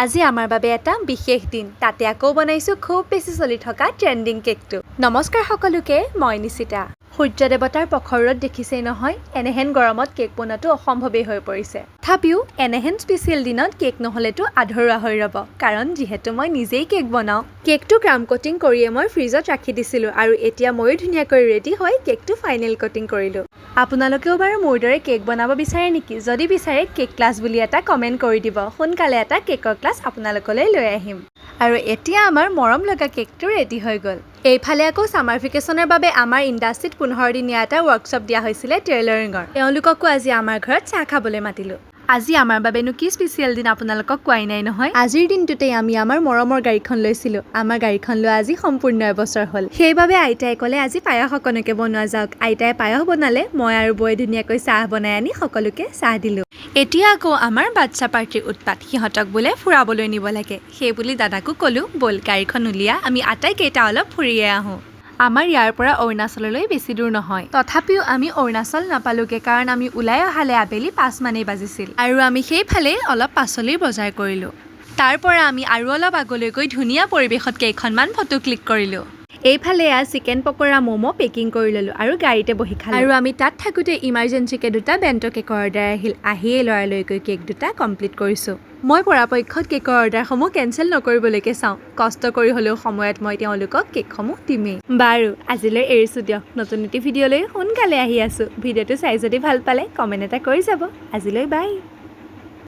আজি আমাৰ বাবে এটা বিশেষ দিন। তাতে আকৌ বনাইছোঁ খুব বেছি চলি থকা ট্ৰেণ্ডিং কেকটো। নমস্কাৰ সকলোকে, মই নিচিতা। সূৰ্য দেৱতাৰ প্ৰখৰ ৰ'দ দেখিছেই নহয়, এনেহেন গৰমত কেক বনোৱাটো অসম্ভৱেই হৈ পৰিছে। তথাপিও এনেহেন স্পেচিয়েল দিনত কেক নহ'লেতো আধৰুৱা হৈ ৰ'ব, কাৰণ যিহেতু মই নিজেই কেক বনাওঁ। কেকটো ক্ৰাম কটিং কৰিয়ে মই ফ্ৰিজত ৰাখি দিছিলোঁ আৰু এতিয়া ময়ো ধুনীয়াকৈ ৰেডি হৈ কেকটো ফাইনেল কটিং কৰিলোঁ। আপোনালোকেও বাৰু মোৰ দৰে কেক বনাব বিচাৰে নেকি? যদি বিচাৰে, কেক ক্লাছ বুলি এটা কমেণ্ট কৰি দিব। সোনকালে এটা কেকৰ ক্লাছ আপোনালোকলৈ লৈ আহিম। আৰু এতিয়া আমাৰ মৰম লগা কেকটো ৰেডি হৈ গ'ল। এইফালে আকৌ ছামাৰ ভেকেশ্যনৰ বাবে আমাৰ ইণ্ডাষ্ট্ৰীত 15 দিনীয়া এটা ৱৰ্কশ্বপ দিয়া হৈছিলে টেইলৰিঙৰ। তেওঁলোককো আজি আমাৰ ঘৰত চাহ খাবলৈ মাতিলোঁ। আজি আমাৰ বাবেনো কি স্পেচিয়েল দিন, আপোনালোকক কোৱাই নাই নহয়। আজিৰ দিনটোতেই আমি আমাৰ মৰমৰ গাড়ীখন লৈছিলোঁ। আমাৰ গাড়ীখন লোৱা আজি সম্পূৰ্ণ এবছৰ হ'ল। সেইবাবে আইতাই ক'লে, আজি পায়স অকণকে বনোৱা যাওক। আইতাই পায়স বনালে, মই আৰু বৌয়ে ধুনীয়াকৈ চাহ বনাই আনি সকলোকে চাহ দিলোঁ। এতিয়া আকৌ আমাৰ বাচ্ছা পাৰ্টিৰ উৎপাত। সিহঁতক বোলে ফুৰাবলৈ নিব লাগে। সেই বুলি দাদাকো ক'লোঁ, ব'ল, গাড়ীখন উলিয়া, আমি আটাইকেইটা অলপ ফুৰিয়ে আহোঁ। আমাৰ ইয়াৰ পৰা অৰুণাচললৈ বেছি দূৰ নহয়। তথাপিও আমি অৰুণাচল নাপালোগৈ, কাৰণ আমি ওলাই অহালে আবেলি 5 মানেই বাজিছিল আৰু আমি সেইফালেই অলপ পাচলিৰ বজাৰ কৰিলোঁ। তাৰ পৰা আমি আৰু অলপ আগলৈ গৈ ধুনীয়া পৰিৱেশত কেইখনমান ফটো ক্লিক কৰিলোঁ। এইফালে এয়া চিকেন পকৰা, ম'ম' পেকিং কৰি ল'লোঁ আৰু গাড়ীতে বহি খালোঁ। আৰু আমি তাত থাকোঁতে ইমাৰ্জেঞ্চিকে দুটা বেণ্টো কেকৰ অৰ্ডাৰ আহিল। আহিয়েই লৰালৰিকৈ কেক দুটা কমপ্লিট কৰিছোঁ। মই পৰাপক্ষত কেকৰ অৰ্ডাৰসমূহ কেঞ্চেল নকৰিবলৈকে চাওঁ। কষ্ট কৰি হ'লেও সময়ত মই তেওঁলোকক কেকসমূহ দিমেই। বাৰু, আজিলৈ এৰিছোঁ দিয়ক। নতুন এটি ভিডিঅ'লৈ সোনকালে আহি আছোঁ। ভিডিঅ'টো চাই যদি ভাল পালে, কমেণ্ট এটা কৰি যাব। আজিলৈ বাই।